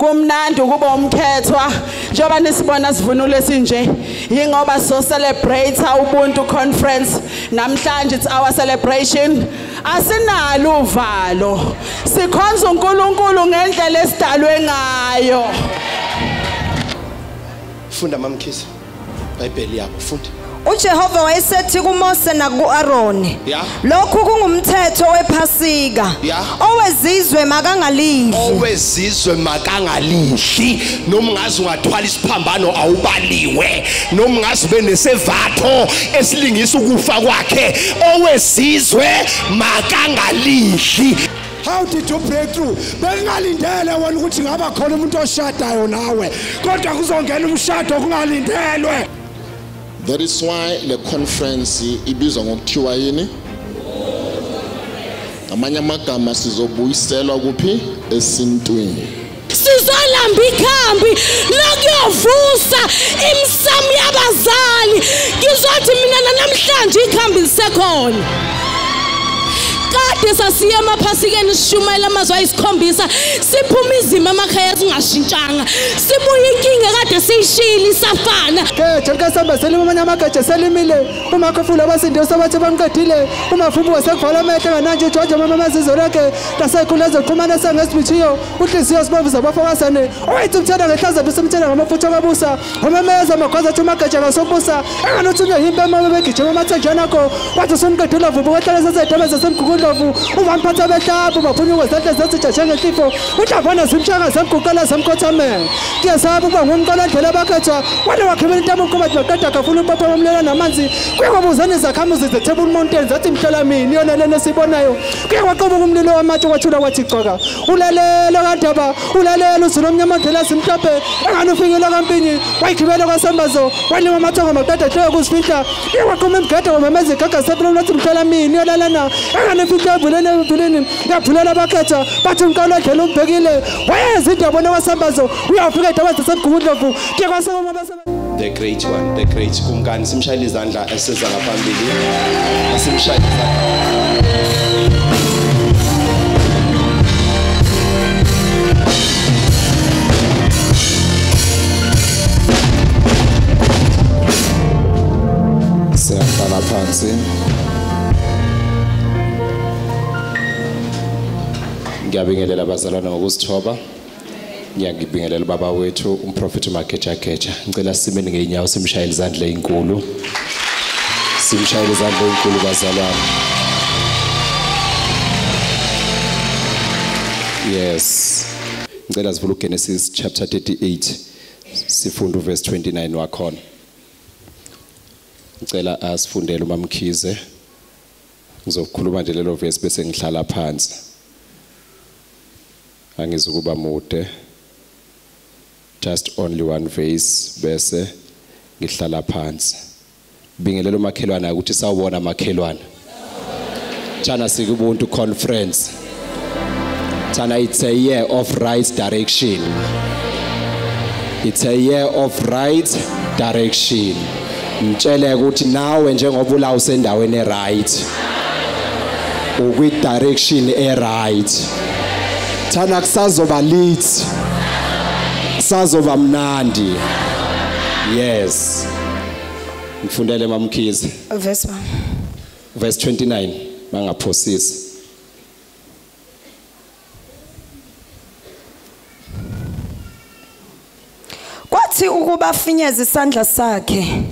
Kumnandi ukuba umkhethwa njengoba nisibona sivunule sinje yingoba so celebrate Ubuntu conference namhlanje. It's our celebration. Asinalo uvalo, sikhonza uNkulunkulu ngendlela esidalwe ngayo. Funda mamkhize iBhayibheli yakho, funda. uJehova wayesethi kuMose nakuAroni, lokhu kungumthetho wePhasika, owezizwe makangalidli. Owezizwe makangalidli. Noma ungaze ungathwala isiphambano awubaliwe, noma ungaze ube nesevatho esilingisa ukufa kwakhe, owezizwe makangalidli. How did you break through? Bengalindele wena ukuthi ngaba khona umuntu oshadayo nawe, kodwa kuzongena umshado kungalindelwe. That is why the conference ibizwa ngokuthiwa yini? Amanye amagama sizobuyiselwa kuphi? Esintwini. Sizolamba ikhambi lokuyovusa imsamo yabazali. Ngizothi mina namhlanje ikhambi lisekhona. Kade sasiye emaphasikeni sishumayela amazwi ayisikhombisa, siphuma izimo emakhaya singashintshanga, sibuye inkinga kade siyishilo isafana. Geje likasamba selimamanye amageje selimile, umakhofula abasinde sabathe bamqedile, umafubu wasekuvala amehlo ngananje uJojo mama amazizo lakhe lasekhulu ezoxhumana sengesibithiyo uhliziyo sibovu zabafokazane owayithi umthela ngehlaza besemthela ngamafutha kabusa umemeza amagwaza athi umageje ngasokubusa enganothunywa yimpi emama begijima amathenjana akho wathi usumqedile vubu wehlala sezedebe zasemgugudlovu uvamphatha behlabu baphunyuka izandla zazitsha njengehlifo uhlabona simshaka zemguqela zemkhothamela kuyesaba ukuba ngumqola ndlela abakhethwa wale wakhibela intamo umkhomathi baqeda gafula umpapa wamlela namanzi kuye kwabuzana izakhamuzi zeTable Mountain zathi mhlola mini yona lena esibonayo kuye kwaqubuka umlilo wamatshe kwathula kwathi coka ulalelo kadaba ulalelo uzulu omnyama ndlela zimhlophe engane ufikile kampini wayikhibela kwasambazo walima amathongo maqeda hleke kuzifihla kuye kwaqhuma imigede kwamemeza igaga sepilo lathi mhlola mini yona lena engane ufike evuleni evuleni yaphulela abakhetha bathi umqalo ndlela umbhekile wayenza indaba wasambazo uyafika idaba zasemgugudlovu kuye kwasema The great one, the great Kumkani. Simshayele izandla esiza ngaphambili. Asimshayele izandla. Siyahlala phansi. Ngiyabingelela abazalwane ngokuzithoba. Ngiyakubingelela baba wethu umprofeti Magejageja. Ngicela simeni ngeenyawo simshayele izandla ezinkulu. Simshayele izandla ezinkulu bazalwane. Yes. Ngicela sivule uGenesis chapter 38 sifunde uverse 29 wakhona. Ngicela asifundele uMamkhize. Ngizokhuluma nje lelo verse bese ngihlala phansi. Angizukuba mude. Just only one verse bese ngihlala phansi. Bingelela umakhelwane ukuthi sawubona makhelwane. Thana sikuBuntu conference. Thana it's a year of right direction. It's a year of right direction. Mtshele ukuthi nawe njengoba ula usendaweni right. Ukwi direction e right. Thana kusazoba lit. Sazoba mnandi. Yes. Ngifundele mamkhize. Verse 1. Verse 29 bangaphosisi. Kwathi ukuba afinyeze isandla sakhe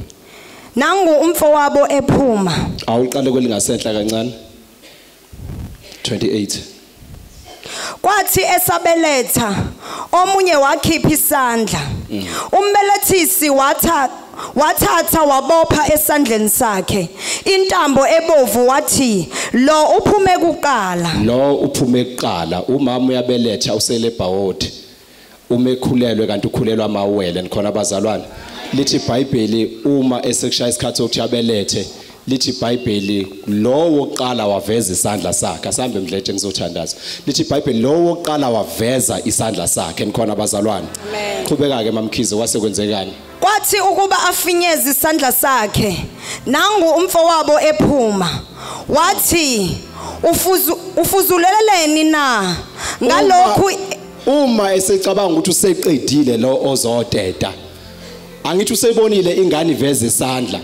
nangu umfowabo ephuma. Awuqale kwelingasenhla kancane. 28. Kwathi esabeletha omunye wakhipha isandla. Umbelethisi wathatha wabopha esandleni sakhe intambo ebovu wathi lo uphume kuqala. Lo uphume kuqala. Umama uyabeletha usele ebhawodi. Uma ekhulelwe kanti ukhulelwa amawele nikhona abazalwane. Lithi iBhayibheli uma esekushaya isikhathi sokuthi abelethe lithi iBhayibheli lo wokuqala waveza isandla sakhe. Asambe mdletshe ngizothandaza. Lithi iBhayibheli lo wokuqala waveza isandla sakhe nikhona abazalwane. Qhubeka ke mamkhize kwase kwenzekani? Kwathi ukuba afinyeze isandla sakhe nangu umfowabo ephuma wathi ufuzuleleni na ngalokhu. Uma esecabanga ukuthi useqedile lo ozodeda, angithi usebonile ingane iveze isandla,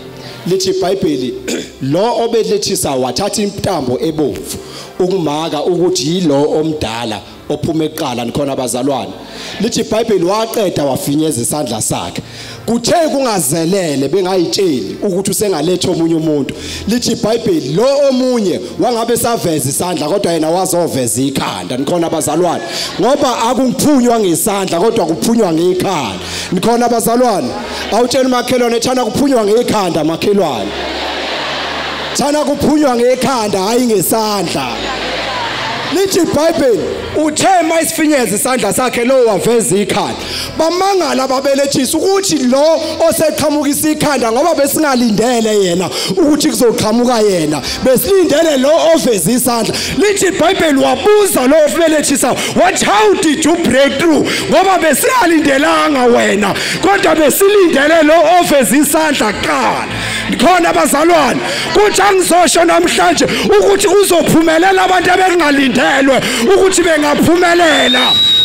lithi iBhayibheli lo obelethisa wathatha intambo ebomvu ukumaka ukuthi yilo omdala ophuma eqala. Nikhona abazalwane? Lithi iBhayibheli waqeda wafinyeza isandla sakhe. Kuthe kungazelele bengayitsheli ukuthi usengaletha omunye umuntu, lithi iBhayibheli lo omunye wangabe saveza isandla kodwa yena wazoveza ikhanda. Nikhona abazalwane? Ngoba akuphunywa ngesandla kodwa kuphunywa ngekhanda. Nikhona abazalwane? Awutshela umakhelwane thana kuphunywa ngekhanda, makhelwane. Thana kuphunywa ngekhanda hayi ngesandla. Lithi iBhayibheli uthe mayisifinyeza isandla sakhe lo waveza ikhanda. Bamangala babelethisa ukuthi lo oseqhamukisa ikhanda, ngoba besingalindele yena ukuthi kuzoqhamuka yena, besilindele lo oveza isandla. Lithi iBhayibheli wabuza lo obelethisa, what, how did you break through? Ngoba besingalindelanga wena, kodwa besilindele lo oveza isandla kuqala. Khona abazalwane, kuthi angizosho namhlanje ukuthi kuzophumelela abantu abengalindelwe ukuthi bengaphumelela.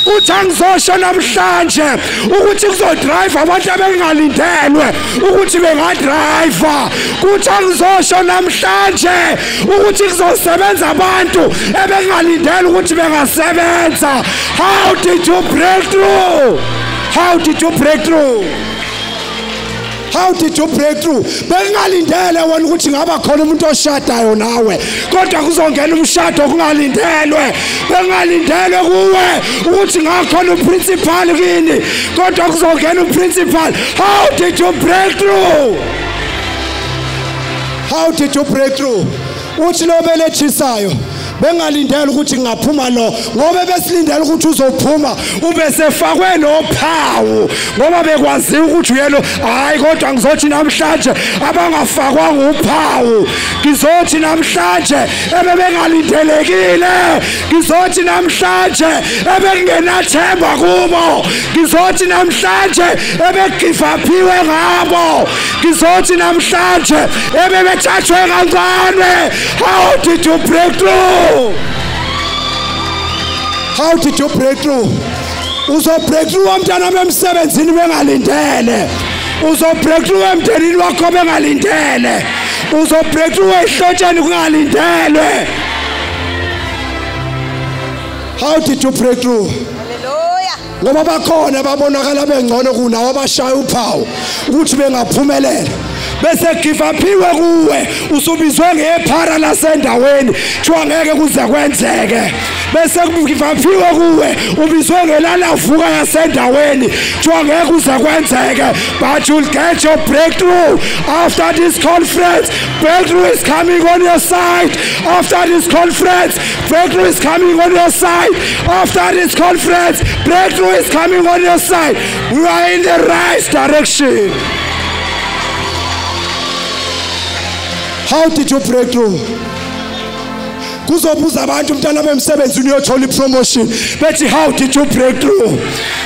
Kuthi angizosho namhlanje ukuthi kuzodrive abantu abengalindelwe ukuthi bengadrive. Kuthi angizosho namhlanje ukuthi kuzosebenza abantu ebengalindelwe ukuthi bengasebenza. How did you break through? How did you break through? How did you break through? Bengalindele wena ukuthi ngaba khona umuntu oshadayo nawe, kodwa kuzongena umshado kungalindelwe. Bengalindelwe kuwe ukuthi ngakhona uprincipal kini, kodwa kuzongena uprincipal. How did you break through? How did you break through? Uthi lo belethisayo bengalindele ukuthi ngaphuma lo, ngoba besilindele ukuthi uzophuma ube sefakwe nophawu, ngoba bekwaziwa ukuthi uyelo. Hayi, kodwa ngizothi namhlanje abangafakwanga uphawu, ngizothi namhlanje ebebengalindelekile, ngizothi namhlanje ebekungenathemba kubo, ngizothi namhlanje ebegivaphiwe ngabo, ngizothi namhlanje ebebethathwe kancane. How did you break through? How did you break through? Uzo break through umntana emsebenzini bengalindele. Uzo break through emndenini wakho bengalindele. Uzo break through ehlotsheni kungalindelwe. How did you break through? Hallelujah. Ngoba bakhona babonakala bengcono kunawo abashaya uphawu ukuthi bengaphumelela. Bese give uphiwe kuwe, usubizwe ngephara lasendaweni, kuthiwa ngeke kuze kwenzeke. Bese give uphiwe kuwe, ubizwe ngelalavuka yasendaweni, kuthiwa ngeke kuze kwenzeke. But you'll get your breakthrough after this conference. Breakthrough is coming on your side after this conference. Breakthrough is coming on your side after this conference. Breakthrough is coming on your side. We are in the right direction. How did you break through? Kuzobuza abantu umntana bemsebenzini uyothola ipromotion, bethi how did you break through?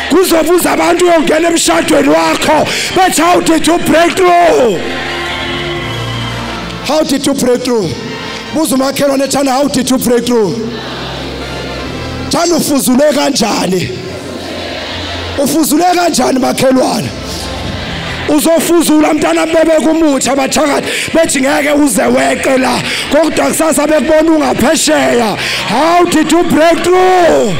Kuzobuza abantu uyongena emshadweni wakho, bethi how did you break through? How did you break through? Buza umakhelwane thana, how did you break through? Thana ufuzule kanjani? Ufuzule kanjani makhelwane? Uzofuzula mntana bebe kumuthi abathakathi bethi ngeke uze weqe la, kodwa kusasa bekubona ungaphesheya. How did you break through?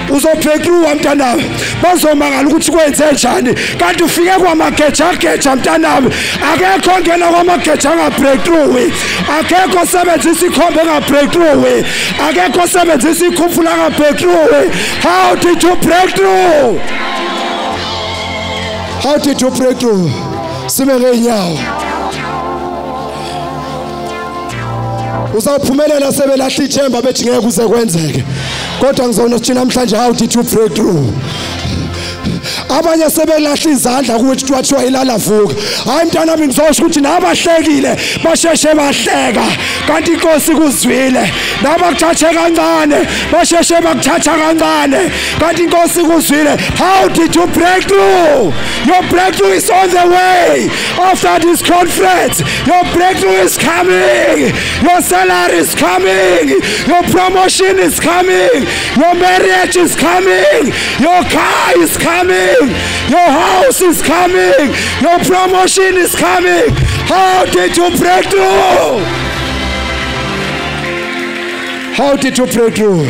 Uzo-break through mntanami, bazomangala ukuthi kwenze njani, kanti ufike kwamagejageja mntanami. Akekho ongena kwamageja anga-break through, akekho osebenzisa ikhombe enga-break through, akekho osebenzisa ikhuphula anga-break through. How did you break through? How did you break through? Sime ngeenyawo. Uzawuphumelela sebelahla ithemba bethi ngeke kuze kwenzeke, kodwa ngizona ukuthi namhlanje how did you break through? Abanye sebelahla izandla ukuthi kwathiwa ilala vuka. Hayi mntanami, ngizosho ukuthi nabahlekile basheshe bahleka, kanti inkosi kuzwile. Nabakuthathe kancane basheshe bakuthatha kancane, kanti inkosi kuzwile. How did you break through? Your breakthrough is on the way. After this conference, your breakthrough is coming. Your salary is coming. Your promotion is coming. Your marriage is coming. Your car is coming. Your house is coming. Your promotion is coming. How did you break through? How did you break through?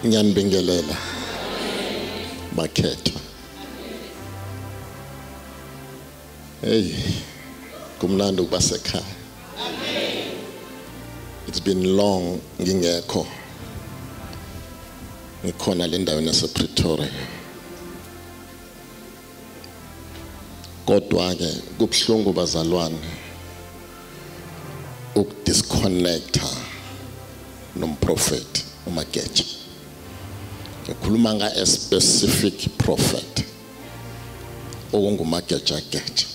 Ngiyanibingelela bakhethwa. Hey, kumnandi ukuba sekhaya. It's been long ngingekho. Ngikhona le ndaweni yasePretoria. Kodwa ke kubhlungu bazalwane ukudisconnecta nomprofeti uMageja. Ngikhuluma nga a specific prophet okunguMageja Geja.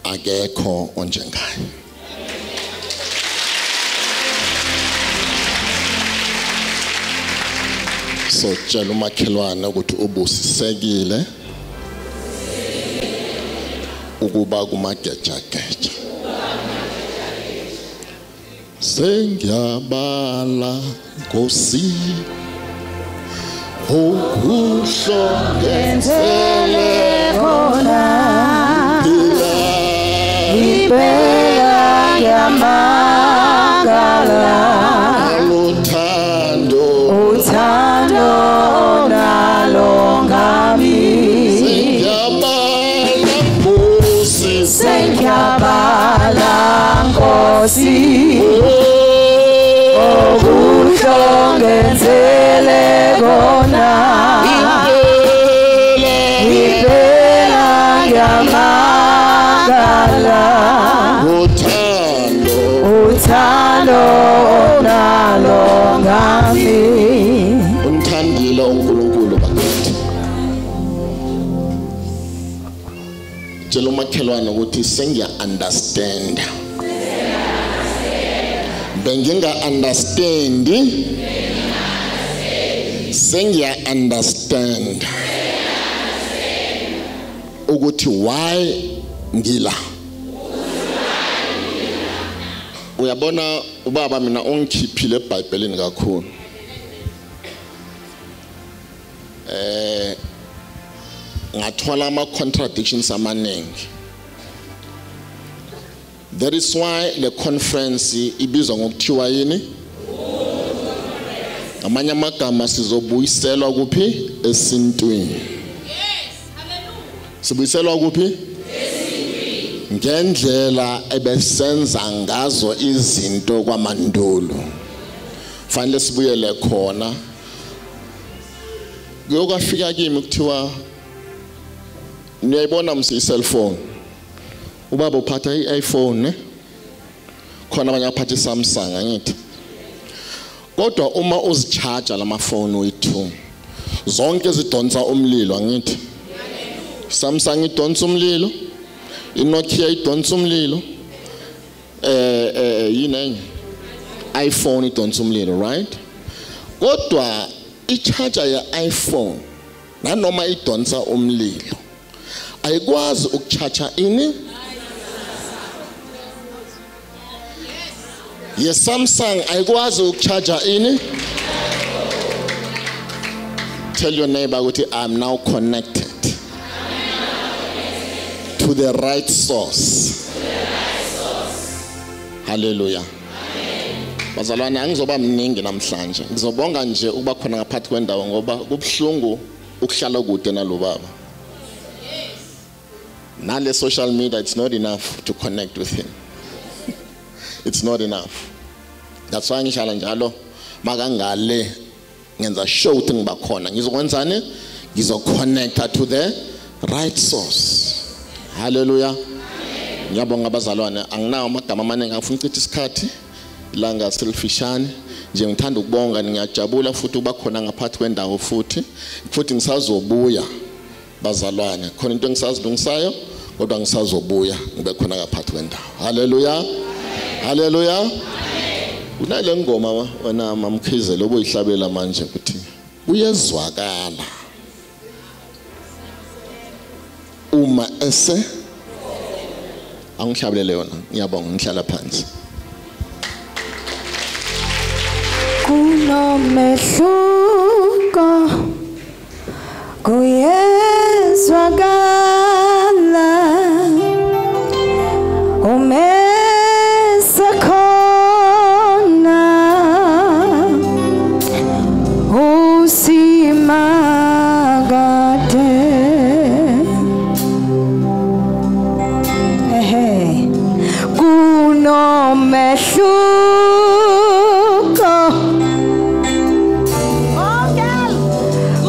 Akekho onjengaye. So tshela umakhelwane ukuthi ubusisekile ukuba kuMageja Geja. Sengiyabala Nkosi okuhlongenzele khona, impela ngiyamangala uthando, uthando nalo ngami. Sengiyabala Nkosi, sengiyabala Nkosi okuhlongenzele khona, impela ngiyamangala uthando, uthando nalo ngami. Unthandile uNkulunkulu bakithi. Tshela umakhelwane ukuthi sengiya understand. Benginga understand, sengiya understand ukuthi why ngila. Uyabona ubaba mina ungikhiphile eBhayibhelini kakhulu. Ngathola ama contradictions amaningi. That is why the conference ibizwa ngokuthiwa yini? Amanye amagama sizobuyiselwa kuphi? Esintwini. Yes, hallelujah. Sibuyiselwa kuphi? Esintwini. Ngendlela ebesenza ngazo izinto kwamandulo. Fanele sibuyele khona. Kuyokafika kimi kuthiwa niyayibona msi cellphone. Ubaba uphatha i-iPhone ne? Khona abanye abaphatha i-Samsung angithi. Kodwa uma uzicharge lamafoni oyi-2 zonke zidonsa umlilo angithi. Samsung idonsa umlilo, iNokia idonsa umlilo, yini enye? iPhone idonsa umlilo, right? Kodwa i-charger ye-iPhone nanoma idonsa umlilo ayikwazi ukucharge ini? Ye Samsung ayikwazi ukucharge ini? Tell your neighbor ukuthi I'm now connected to the right source. Hallelujah. Bazalwane, angizoba mningi namhlanje. Ngizobonga nje ukuba khona ngaphathi kwendawo ngoba kubhlungu ukuhlala kude nalo baba. Nale social media, it's not enough to connect with him. It's not enough. That's why ngihlala njalo makangale ngenza sure ukuthi ngiba khona. Ngizokwenzani? Ngizoconnecta to the Right source. Hallelujah. Ngiyabonga abazalwane, anginawo amagama amaningi, angifuni ukuchitha isikhathi, ilanga selifishane nje. Ngithanda ukubonga, ngiyajabula futhi uba khona ngaphathi kwendawo, futhi ngisazobuya bazalwane, khona into engisazilungisayo kodwa ngisazobuya ngibe khona ngaphathi kwendawo. Hallelujah. Hallelujah. Unale ngoma wena Mamkhize lobuyihlabela manje ukuthi kuyezwakala uma ese angihlabelele yona. Ngiyabonga, ngihlala phansi. Kunomehluko kuyezwakala umesekhona usimakade. Ehe, kunomehluko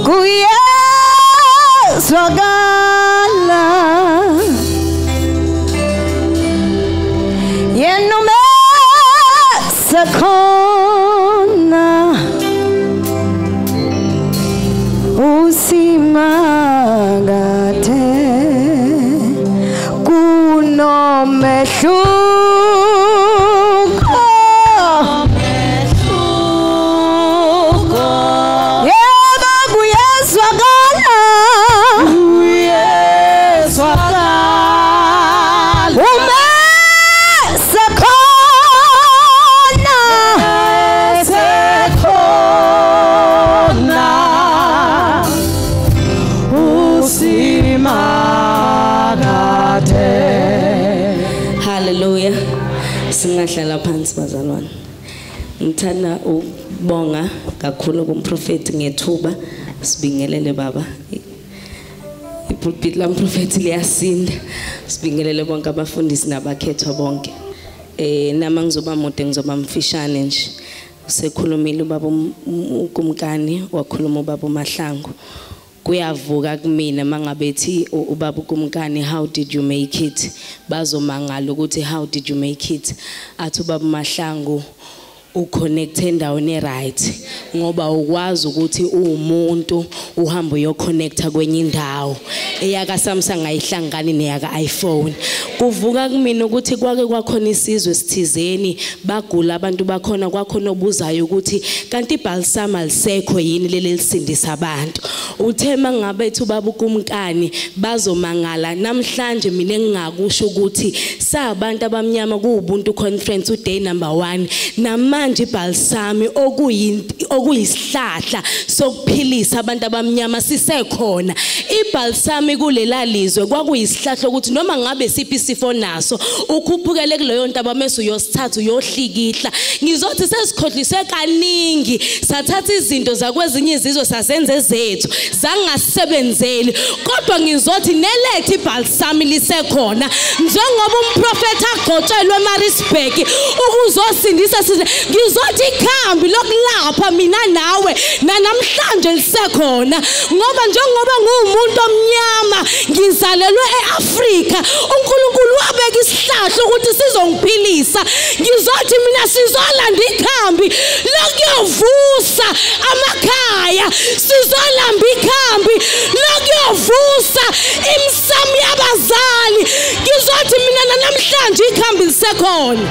kuyezwakala yena umesekhona usimakade. Kunomehluko yebo kuyezwakala umesekhona Hallelujah. Singahlala phansi bazalwane. Ngithanda ukubonga kakhulu kumprofeti ngethuba. Sibingelele baba. Ipulpit lamprofeti liyasinda. Sibingelele bonke abafundisi nabakhethwa bonke. Nama ngizoba mude, ngizoba mfishane nje. Usekhulumile ubaba uKumkani, wakhuluma ubaba uMahlangu. Kuyavuka kumina mangabethi ubaba uKumkani, how did you make it? Bazomangala ukuthi how did you make it? Athi ubaba uMahlangu uconnect endaweni right, ngoba ukwazi ukuthi uwumuntu uhamba uyoconnecta kwenye indawo eyaka Samsung ayihlangani neyaka iPhone. Kuvuka kumina ukuthi kwake kwakhona isizwe sithizeni, bagula abantu bakhona, kwakhona obuzayo ukuthi kanti ibalsam alisekho yini leli lisindisa abantu. Uthe mangabe ethi ubaba uKumkani bazomangala. Namhlanje mina engingakusho ukuthi sabantu abamnyama kuUbuntu conference uday number 1 namanje ibalsam okuyisihlahla sokuphilisa abantu abamnyama sisekhona. Ibalsam kulela lizwe kwakuyisihlahla ukuthi noma ngabe siphi isifo naso ukhuphukele kuleyo ntaba mase uyosithatha uyohlikihla. Ngizothi sesikhohliswe kaningi, sathatha izinto zakwezinye izizwe sazenze ezethu zangasebenzeli, kodwa ngizothi nelethe ibalsam lisekhona. Njengoba umprofeti agcotshelwe eMaritzburg ukuzosindisa sizwe, ngizothi ikhambi lokulapha mina nawe namhlanje lisekhona, ngoba njengoba nguwumuntu omnyama ngizalelwe eAfrika, uNkulunkulu wabeka isihlahla ukuthi sizongiphilisa. Ngizothi mina sizolanda ikhambi lokuyovusa amakhaya, sizolamba ikhambi lokuyovusa imsamo yabazali. Ngizothi mina namhlanje ikhambi lisekhona.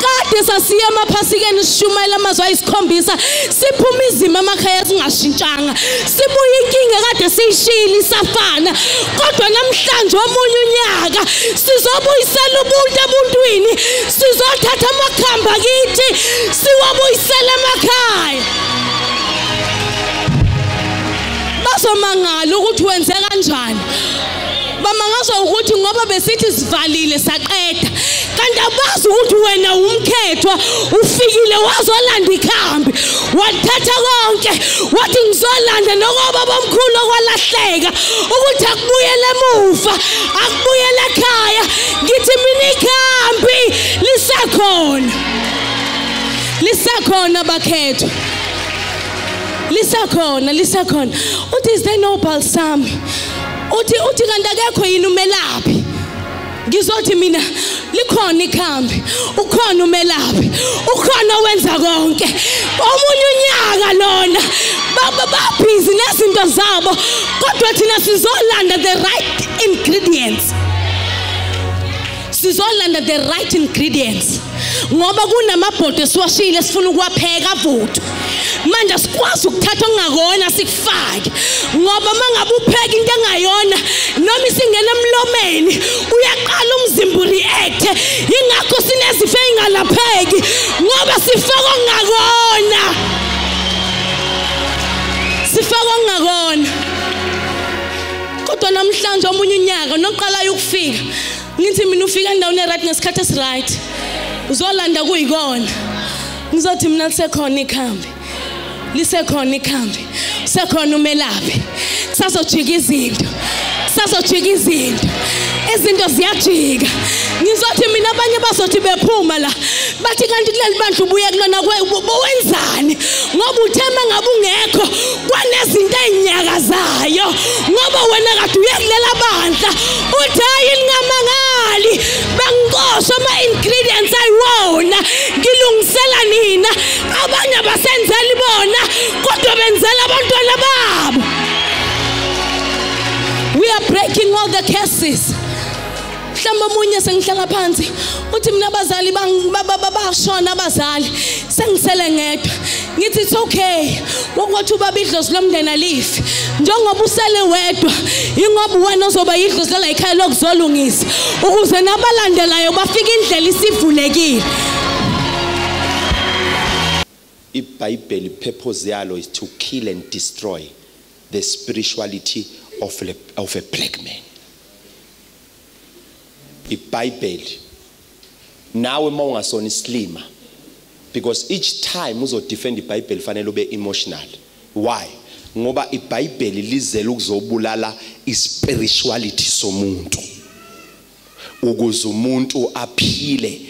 Kade sasiya emaphasikeni sishumayela amazwi ayisikhombisa, siphuma izimo emakhaya singashintshanga, sibuye inkinga kade siyishiyile isafana, kodwa namhlanje omunye unyaka sizobuyisela ubuntu ebuntwini, sizothatha amakhambi akithi siwabuyisele emakhaya. Bazomangala ukuthi wenze kanjani. Bamangazwa ukuthi ngoba besithi sivalile saqeda, kanti abazi ukuthi wena umkhethwa ufikile wazolanda ikhambi, wathatha konke, wathi ngizolanda nokoba bomkhulu okwalahleka ukuthi akubuyele emuva, akubuyele ekhaya. Ngithi mina ikhambi lisekhona, lisekhona bakhethwa. Lisakhona, lisakhona. Uthi is there no balsam? Uthi kanti akekho yini umelaphi? Ngizothi mina likhona ikhambi, ukhona umelaphi, ukhona owenza konke. Omunye unyaka lona babhizi nezinto zabo, kodwa thina sizolanda the right ingredients. Sizolanda the right ingredients. Ngoba kunamabhodo esiwashile sifuna ukuwapheka avuthwe. Manje sikwazi ukuthatha okungakona sikufake, ngoba mangabe upheka into engayona noma isingena emlomeni uyaqala umzimba ureact. Ingakho sinezifo ezingalapheki ngoba sifaka okungakona, sifaka okungakona. Kodwa namhlanje omunye unyaka noqalayo ukufika, ngithi mina ufika endaweni eright ngesikhathi esiright, uzolanda kuyikona. Ngizothi mina lisekhona ikhambi, lisekhona ikhambi, sekhona umelaphi. Kusazojika izinto, kusazojika izinto, izinto ziyajika. Ngizothi mina abanye bazothi bephuma la bathi kanti kuleli bandla ubuye kulona wenzani, ngoba uthe mangabe ungekho kwanezinto ezinyakazayo, ngoba wena kade uye kulela bandla. Uthi hayi ningamangali, bangikosho ama-ingredients ayiwona, ngilungisela nina. Abanye abasenzeli bona kodwa benzela abantwana babo. We are breaking all the curses. Mhlawumbe omunye sengihlala phansi uthi mina abazali bashona, abazali sengisele ngedwa. Ngithi it's okay, wokuthi ubaba idlozi lomndeni alifi, njengoba usele wedwa ingoba wena ozoba idlozi lala ekhaya lokuzolungisa ukuze nabalandelayo bafike indlela isivulekile. IBhayibheli purpose yalo is to kill and destroy the spirituality of a black man. iBhayibheli nawe mawungasona isilima, because each time uzo defend iBhayibheli fanele ube emotional. Why? Ngoba iBhayibheli lizele ukuzobulala ispirituality somuntu, ukuze umuntu aphile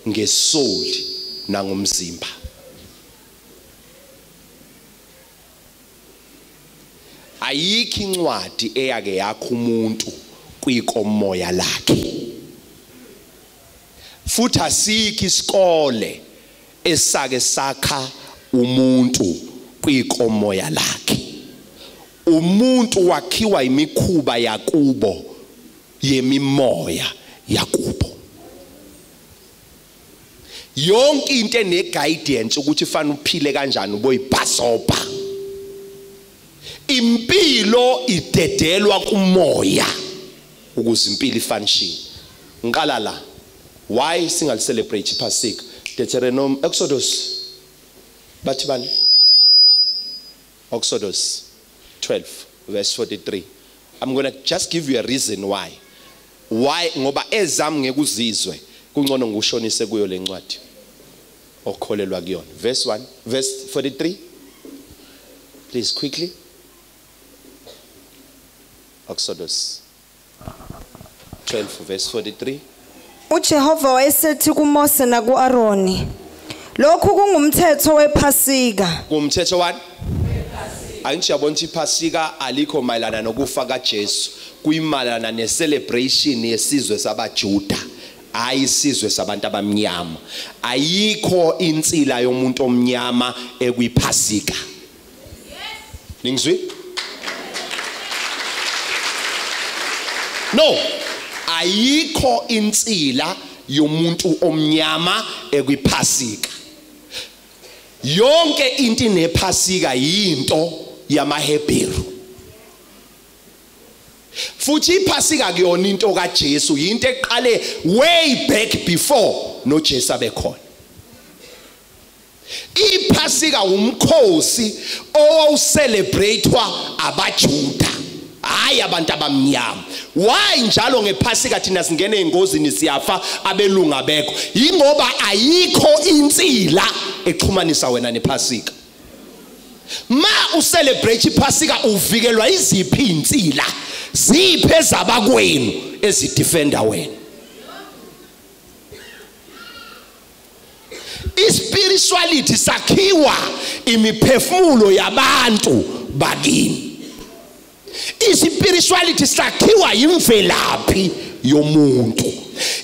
ngesoul nangomzimba. Ayikho incwadi eyake yakho umuntu kwikomoya lakhe, futhi asikho isikole esake sakha umuntu kwikomoya lakhe. Umuntu wakhiwa imikhuba yakubo yemimoya yakubo. Yonke into ene guidance ukuthi fanele uphile kanjani uboyibhasopa. Impilo idedelwa kumoya ukuze impilo ifunction. Ngiqala la, why singal celebrate iPasika? Deuteronomy, Exodus bathi bani? Exodus 12 verse 43. I'm going to just give you a reason why. Why? Ngoba ezami ngeke uzizwe, kungcono ngikushonise kuyo lencwadi okholelwa kuyona. Verse 1, verse 43. Please quickly. Exodus 12 verse 43. uJehova wayesethi kuMose nakuAroni, lokhu kungumthetho wePhasika. Kumthetho wani? Angithi yabona ukuthi iPhasika alikho mayelana nokufa kaJesu, kuyimalana necelebration yesizwe sabaJuda, hayi isizwe sabantu abamnyama. Ayikho insila yomuntu omnyama ekuyiPhasika. Ningizwi? No, ayikho insila yomuntu omnyama ekwiPhasika. Yonke into inePhasika yinto yamaHebheru. Futhi iPhasika kuyona into kaJesu, into eqale way back before noJesu abekhona. iPhasika umkhosi owawucelebratewa abaJuda, hayi abantu abamnyama. Why njalo ngePhasika thina singene engozini siyafa abelunga bekho? Yingoba ayikho insila exhumanisa wena nePhasika. Ma ucelebrate iPhasika uvikelwa iziphi insila? Ziphi ezabakwenu ezidefenda wena? Ispirit Ispirituality sakhiwa imiphefumulo yabantu bakini. Ispirituality sakhiwa imvelaphi yomuntu.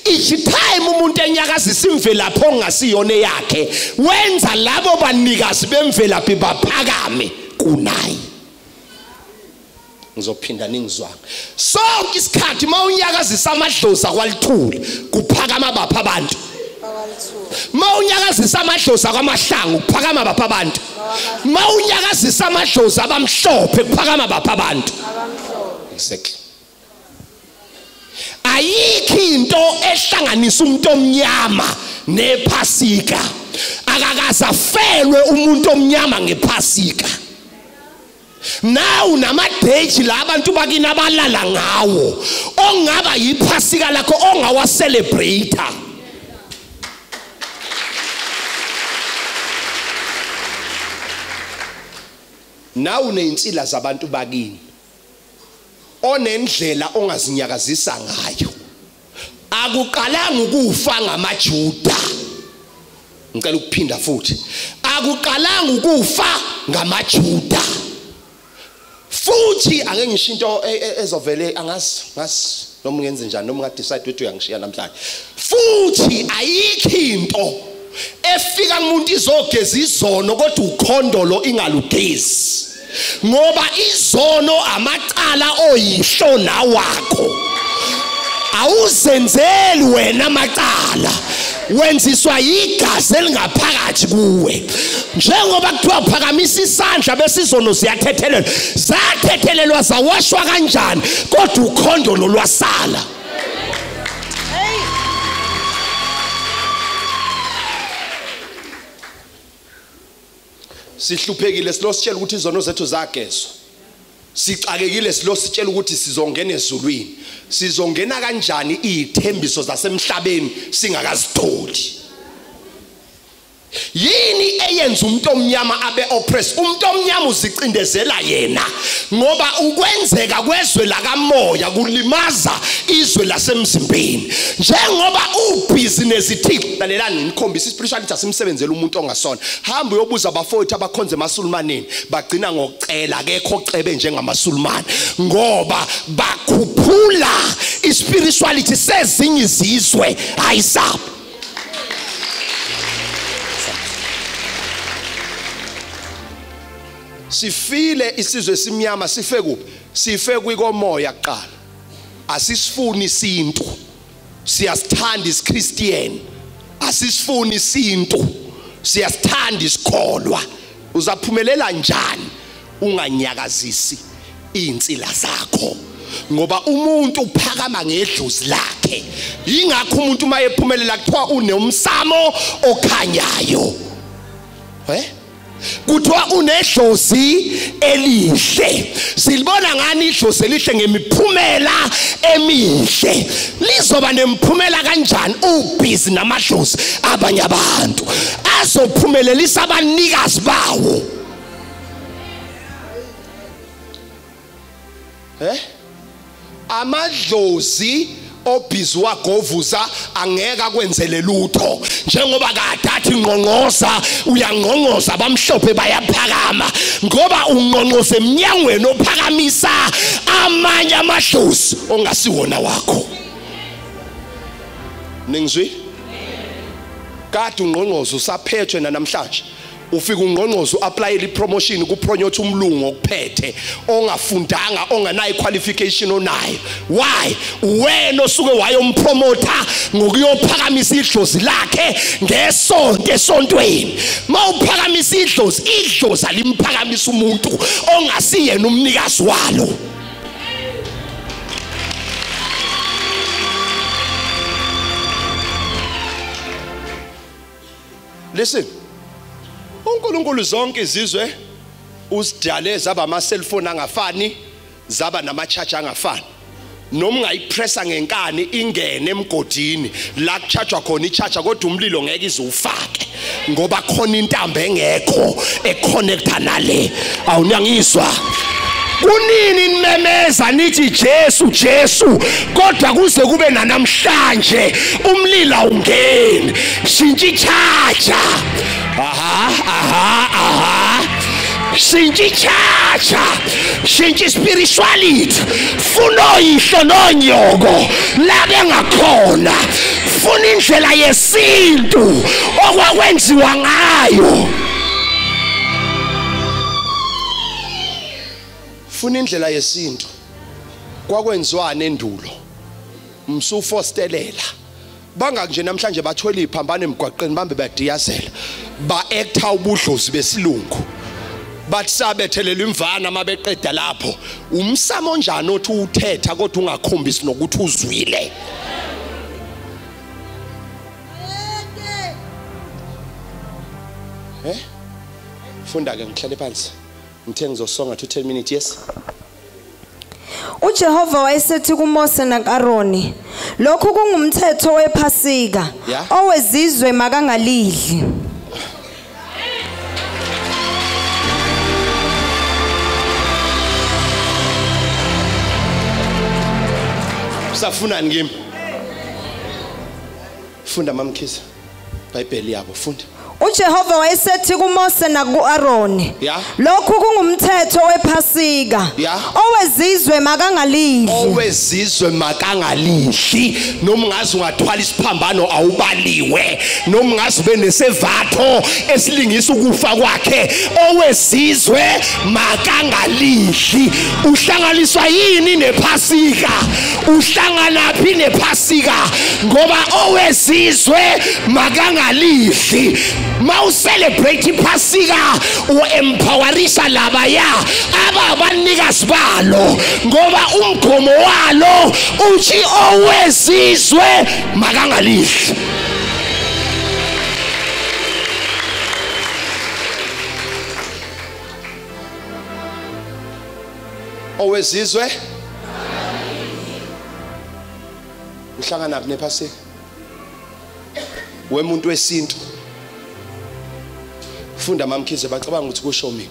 Each time umuntu enyakazisa imvelaphi ongasiyona yakhe, wenza labo banikazi bemvelaphi baphakame kunaye. Ngizophinda ningizwanga. Sonke isikhathi mawunyakazisa amadlozi akwalithuli kuphakama bapha abantu. Mawunyakazisa amadlozi akwamahlangu kuphakama bapha abantu. Mawunyakazisa amadlozi abamhlophe kuphakama bapha abantu. Exactly. Ayikho into ehlanganisa umuntu omnyama nephasika. Akakazafelwe umuntu omnyama ngephasika. Nawu namadeji la abantu bakini abalala ngawo ongaba yiphasika lakho ongawa celebrate. Nawu nezinsila zabantu bakini onendlela ongazinyakazisa ngayo. Akuqalanga ukufa ngamaJuda. Ngicela ukuphinda futhi. Akuqalanga ukufa ngamaJuda. Futhi ake ngisho into ezovele angazi ngazi noma ngenze njani noma ngadecide ukuthi uyangishiya namhlanje. Futhi ayikho into efika kumuntu izogeza izono kodwa ukhondolo ingalugezi. Ngoba izono amacala oyihlo nawakho. Awuzenzeli wena amacala, wenziswa igazi elingaphakathi kuwe. Njengoba kuthiwa phakamisa isandla bese izono ziyathethelelwa, zathethelelwa zawashwa kanjani kodwa ukhondolo lwasala. Sihluphekile silositshela ukuthi izono zethu zagezwa. Sixakekile silositshela ukuthi sizongena ezulwini. Sizongena kanjani izithembiso zasemhlabeni singakazitholi? Yini eyenza umuntu omnyama abe oppressed? Umuntu omnyama uzicindezela yena ngoba ukwenzeka kwezwe lakamoya kulimaza izwe lasemzimbeni. Njengoba ubhizinesi thixo, lalelani ngikhombisa ispirituality asimsebenzele umuntu ongasona. Hamba uyobuza abafowethu abakhonze emaSulumaneni, bagcina ngokucela, akekho ocebe njengamaSulumane ngoba bakhuphula ispirituality sezinye izizwe ayisabo. Sifile isizwe simnyama, sife kuphi? Sife kwikomoya kuqala. Asisifuni isintu, siyasithanda isiChristian. Asisifuni isintu, siyasithanda isikholwa. Uzaphumelela njani unganyakazisi insila zakho? Ngoba umuntu uphakama ngedlozi lakhe. Yingakho umuntu uma ephumelela kuthiwa unomsamo okhanyayo. Kuthiwa unedlozi elihle. Silibona ngani idlozi elihle? Ngemiphumela emihle. Lizoba nemphumela kanjani ubhizi namadlozi abanye abantu azophumelelisa abanikazi bawo? Amadlozi obhizi wagovuza angeke akwenzele lutho. Njengoba kade athi ngqongqoza, uyangqongqoza abamhlophe bayaphakama ngoba ungqongqoza emnyangweni ophakamisa amanye amadlozi ongasiwona wakho. Ningizwi? Kade ungqongqoza usaphethwe namhlanje. Ufika ungqongqoza uapplyele ipromotion kupromothe umlungu okuphethe ongafundanga onganayo qualification onayo. Why? Wena osuke wayompromotha ngokuyophakamisa idlozi lakhe ngesonto esontweni. Mawuphakamisa idlozi, idlozi alimphakamisa umuntu ongasiyena umnikazi walo. Listen. uNkulunkulu zonke izizwe usidale zaba ama cellphone angafani, zaba nama charger angafani. Noma ungayipressa ngenkani ingene emgodini la kuchargewa khona icharger, kodwa umlilo ngeke izufake ngoba khona intambo engekho econnecta nale. Awunyangizwa? Kunini nimemeza nithi Jesu Jesu, kodwa kuze kube namhlanje umlilo ungeni. Shintsha ichacha. Aha aha aha. Shintsha ichacha, shintsha spirituality. Funa oyihlo nonyoko la bengakhona. Funa indlela yesintu okwakwenziwa ngayo. Funa indlela yesintu kwakwenziwana endulo. Msufostelela bangaki nje namhlanje bathwele iphambano emgwaqeni bambe badiyazela, ba-acta ubudlozi besilungu, bathi sabethelela imvana mabeqeda lapho. Umsamo onjani othi uthetha kodwa ungakhombisi nokuthi uzwile? Funda ke, ngihlale phansi. Ngithe ngizosonga to 10 minutes. Yes. uJehova wayesethi kuMose nakuAroni, lokhu kungumthetho wePhasika, owezizwe makangalidli. Usafunani kimi? Funda mamkhize iBhayibheli yabo, funda. uJehova wayesethi kuMose nakuAroni, lokhu kungumthetho wePhasika, owezizwe makangalidli. Owezizwe makangalidli. Noma ungaze ungathwala isiphambano awubaliwe, noma ungaze ube nesevatho esilingisa ukufa kwakhe, owezizwe makangalidli. Uhlanganiswa yini nePhasika? Uhlanganaphi nePhasika? Ngoba owezizwe makangalidli. Mawucelebrate iPhasika uempowerisha labaya ababanikazi balo, ngoba umgomo walo uthi owezizwe makangalidli. Owezizwe uhlangana nePhasika wemuntu wesintu. Funda mamkhize, bacabanga ukuthi kusho mina.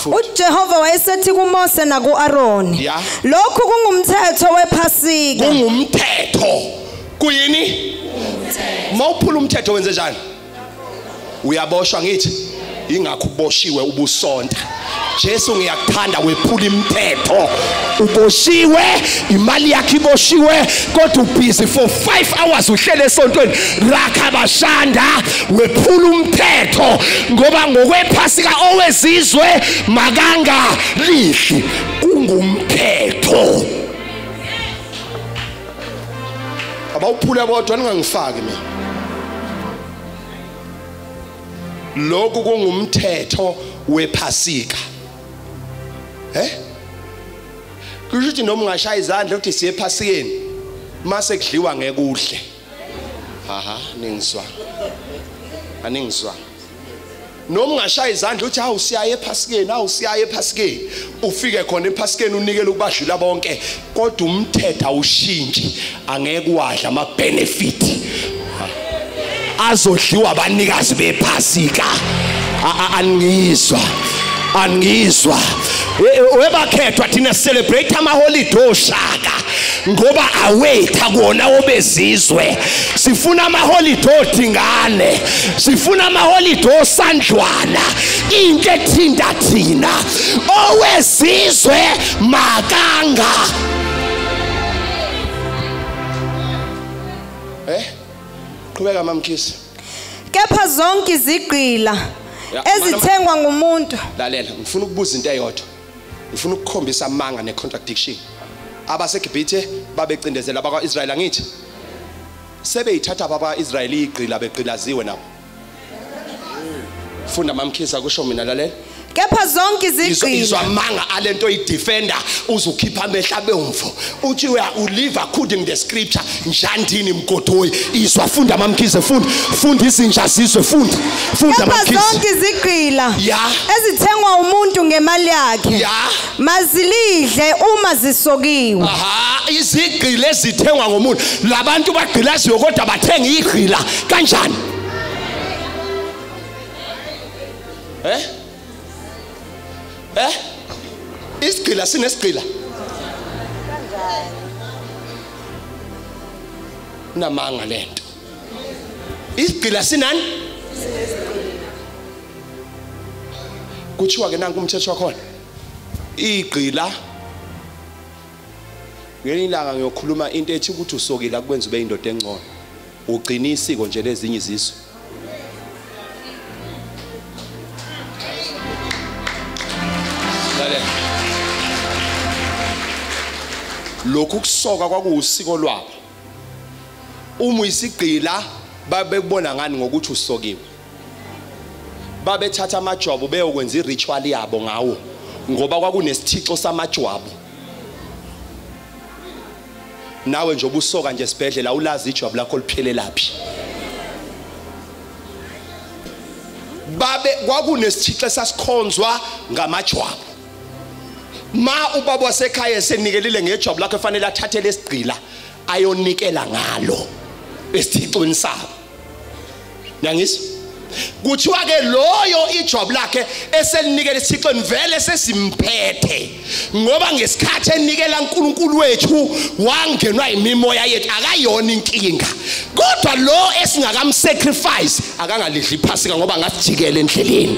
uJehova wayesethi kuMose nakuAroni, lokhu kungumthetho wePhasika. Kungumthetho. Kuyini? Mawuphula umthetho wenze njani? Uyaboshwa ngithi. Ingakho uboshiwe ubusonta. Jesu ngiyakuthanda, wephula imithetho. Uboshiwe, imali yakhe iboshiwe, kodwa ubusy for 5 hours uhlele esontweni rakhabashanda, wephula umthetho ngoba ngokwePhasika owezizwe makangalidli. Kungumthetho. Abawuphula bodwa, ningangifaki mina. Lokhu kungumthetho wePhasika. Kusho ukuthi noma ungashaya izandla uthi siye ePhasikeni, mase kudliwa ngeke udle. Aha, ningizwa. Aningizwa. Noma ungashaya izandla uthi hawu siyaye ePhasikeni, hawu siyaye ePhasikeni, ufike khona ePhasikeni unikele ukubadlula bonke, kodwa umthetho awushintshi, angeke wadla ama benefit azodliwa abanikazi bePhasika. Aningizwa. Aningizwa. Webakhethwa thina celebrate ama holiday oshaka ngoba awetha kuona obezizwe. Sifuna ama holiday othingane, sifuna ama holiday osandlwana, into ethinta thina. Owezizwe makanga. Qhubeka mamkhisi. Kepha zonke izigqila ezithengwa ngumuntu. Lalela, ngifuna ukubuza into eyodwa. Ngifuna ukukhombisa amanga necontradiction. AbaseGibhithe babecindezela abakwaIsrael angithi. Sebeyithatha abakwaIsrael igqila begqilaziwe nabo. Funda mamkhisa kusho mina, lalela. Kepha zonke izigqila. Izwa amanga alento idefender uzukhipha amehla abomvu. Uthi ulive according the scripture njandini mgodoyi. Izwa, funda mamkhize, funda. Funda izinja zizwe, funda. Funda mamkhize. Kepha zonke izigqila ezithengwa umuntu ngemali yakhe mazilidle uma zisokiwe. Aha, izigqila ezithengwa ngomuntu. Labantu bagqilaziwe kodwa bathenga igqila kanjani? Isigqila sinesigqila. Namanga lento. Isigqila sinani? Kuthiwa ke nanku umthetho wakhona. Igqila ngelinye ilanga ngiyokhuluma into ethi ukuthi usokile akwenza ube indoda engcono. Ugcina isiko nje lezinye izizwe. Lokhu kusoka kwakuwusiko lwabo. Uma uyisigqila babekubona ngani ngokuthi usokiwe. Babethatha amajwabu beyokwenza iritual yabo ngawo ngoba kwakunesithixo samajwabu. Nawe nje obusoka nje esibhedlela ulazi ijwabu lakho liphelelaphi. Babe kwakunesithixo esasikhonzwa ngamajwabu. Ma ubaba wasekhaya esenikelile ngejwabu lakho efanele athathe lesigqila ayonikela ngalo esithixweni sabo. Niyangizwa? Kuthiwa ke loyo ijwabu lakhe eselinikela esithixweni vele sesimphethe, ngoba ngesikhathi enikela uNkulunkulu wethu wangenwa imimoya yethu, akayona inkinga. Kodwa lo esingakamsacrifice akangalidli iphasika ngoba ngasijikela endleleni.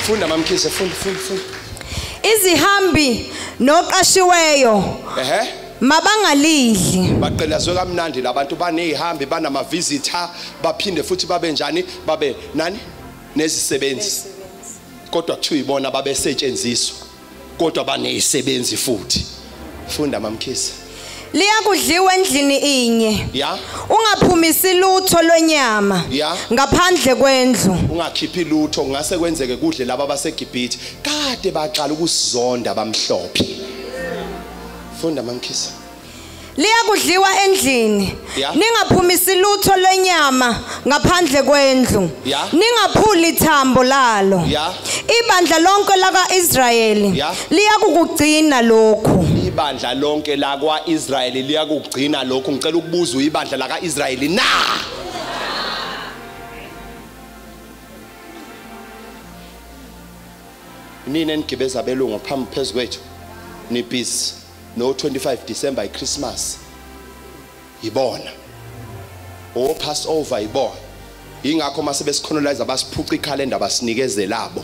Funda mamkhize, funda funda funda. Izihambi noqashiweyo mabangalidli. Baqelazwe kamnandi labantu banezihambi, banama visitor, baphinde futhi babe njani, babe nani nezisebenzi. Kodwa kuthiwa ibona babesetshenziswa, kodwa banezisebenzi futhi. Funda mamkhize. Liyakudliwa endlini inye. Ungaphumisi lutho lwenyama ngaphandle kwendlu. Ungakhiphi lutho, ngase kwenzeke kudle laba baseGibhithe. Kade baqala ukusizonda bamhlophe. Funda mamkhize. Liyakudliwa endlini. Ningaphumisi lutho lwenyama ngaphandle kwendlu. Ningaphuli ithambo lalo. Ibandla lonke lakaIsrayeli liyakukugcina lokhu. Ibandla lonke lakwaIsrayeli liyakugcina lokhu. Ngicela ukubuza, ibandla lakaIsrayeli na? Nina enigibeza abelungu phambi phezu kwethu ni busy no 25 December iChristmas ibona, o Passover ibona. Ingakho mase besicolonize abasiphuca ikhalenda basinikeze labo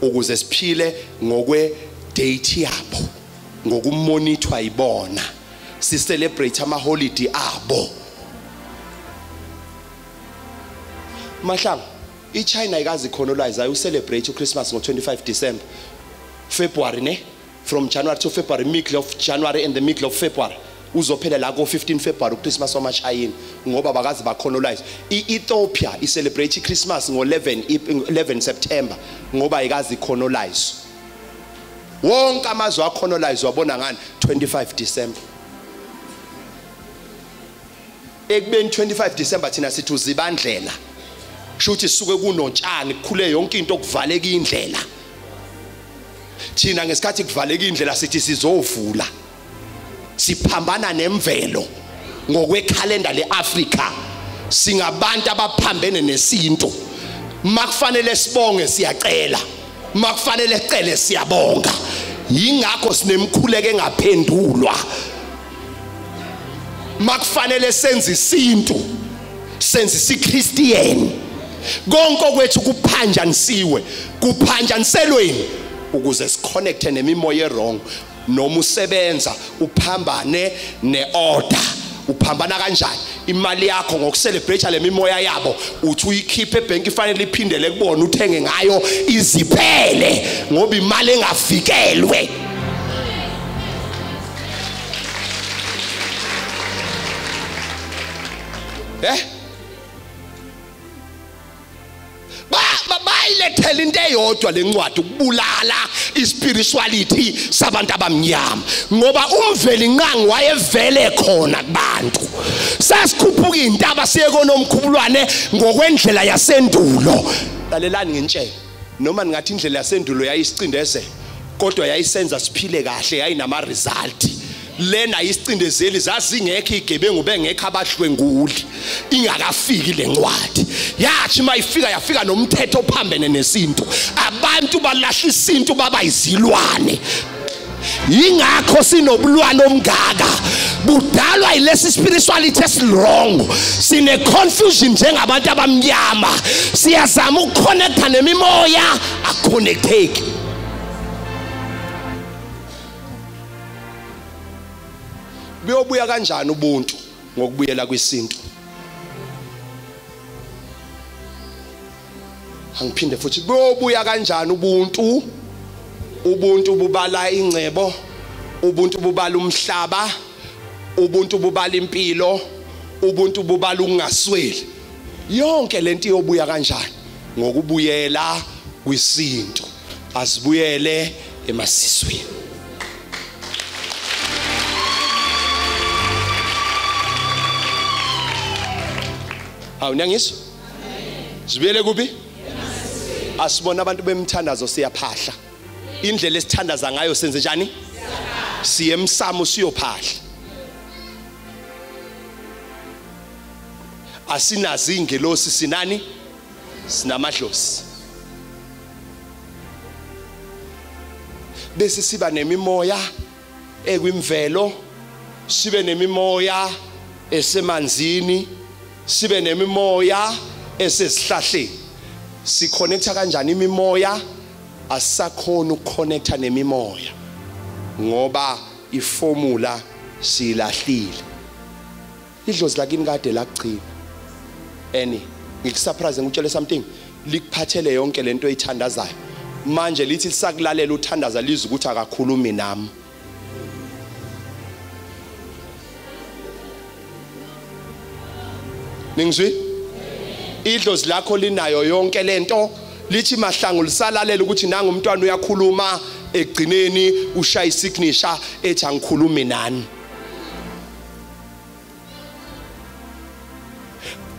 ukuze siphile ngokwe date yabo, ngokumonithwa ibona, si celebrate ama holiday abo. Mahlangu, iChina ikazi colonize ayu celebrate uChristmas ngo 25 December, February ne, from January to February, middle of January and the middle of February. Uzophela la ko 15 February uChristmas wamaChina ngoba bakazi ba colonize. iEthiopia i celebrate iChristmas ngo 11 September ngoba ikazi colonize. Wonke amazwe acolonize wabona ngani 25 December. Ekubeni 25 December thina sithi uzibandlela. Shuthi sisuke kunotshani kukhule yonke into kuvaleka indlela. Thina ngesikhathi kuvaleka indlela sithi sizovula. Siphambana nemvelo ngokwekhalenda leAfrika. Singabantu abaphambene nesintu. Makufanele sibonge siyacela, makufanele sicele siyabonga. Yingakho sinemkhuleko engaphendulwa. Makufanele senze isintu, senze isiChristian. Konke kwethu kuphanjanisiwe, kuphanjaniselweni ukuze siconnecte nemimoya wrong. Noma usebenza uphambane neorder. Uphambana kanjani? Imali yakho ngokucelebrate le mimoya yabo, uthi uyikhiphe ebank ifanele iphindele kubona uthenge ngayo iziphele ngoba imali engafikelwe. Bayilethela into eyodwa lencwadi ukubulala ispirituality sabantu abamnyama, ngoba umveli nqangi wayevele khona kubantu. Sasikhuphuka intaba siye konomkhubulwane ngokwendlela yasendulo. Lalelani ngintshela, noma ningathi indlela yasendulo yayisicindezela, kodwa yayisenza siphile kahle, yayinama result. Lena isicindezeli zazingekho igebengu bengekho abahlwenguli ingakafiki lencwadi. Yathi mayifika yafika nomthetho ophambene nesintu. Abantu balahla isintu baba izilwane. Ingakho sinobulwane omngaka budalwa yilesi spirituality esiwrong. Sine confusion njengabantu abamnyama, siyazama ukuconnecta nemimoya, akuconnecteki. Buyobuya kanjani ubuntu ngokubuyela kwisintu? Angiphinde futhi, buyobuya kanjani ubuntu? Ubuntu bubala ingcebo, ubuntu bubala umhlaba, ubuntu bubala impilo, ubuntu bubala ukungasweli. Yonke lento iyobuya kanjani? Ngokubuyela kwisintu. Asibuyele emasisweni. Hawu, niyangizwa? Sibuyele kuphi? Asibona abantu bemthandazo siyaphahla. Indlela esithandaza ngayo senze njani? Siye emsamo siyophahla. Asinazi ingelosi, sinani? Sinamadlozi. Bese siba nemimoya ekwimvelo, sibe nemimoya esemanzini, sibe nemimoya esesihlahleni. Siconnecta kanjani imimoya? Asakhona ukuconnecta nemimoya ngoba iformula silahlile. Idlozi lakini kade lakugcina. Eni ngikusurprise ngikutshele something, likuphathele yonke lento oyithandazayo. Manje lithi lisakulalela uthandaza lizwe ukuthi akakhulumi nami. Ningizwi? Idlozi lakho linayo yonke lento. Lithi mahlangu lisalalela ukuthi nanga umntwana uyakhuluma, egcineni ushaya isignature ethi angikhulumi nani.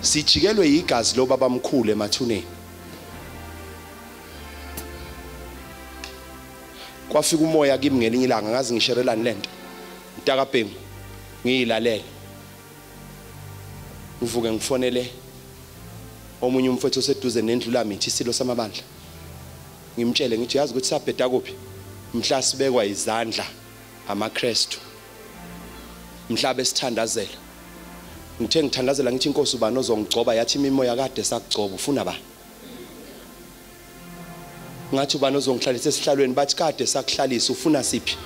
Sijikelwe igazi lo babamkhulu emathuneni. Kwafika umoya kimi ngelinye ilanga, ngazi ngisherelani lento. Mntakabhengu ngiyilalele. Ngivuke ngifonele omunye umfowethu oseduze nendlu lami, ithi isilo samabandla. Ngimtshele ngithi yazi ukuthi sabheda kuphi mhla sibekwa izandla amaKristu, mhla besithandazela. Ngithe ngithandazela ngithi inkosi ubani ozongigcoba, yathi imimoya kade sakugcoba ufuna bani? Ngathi ubani ozongihlalisa esihlalweni, bathi kade sakuhlalisa ufuna siphi?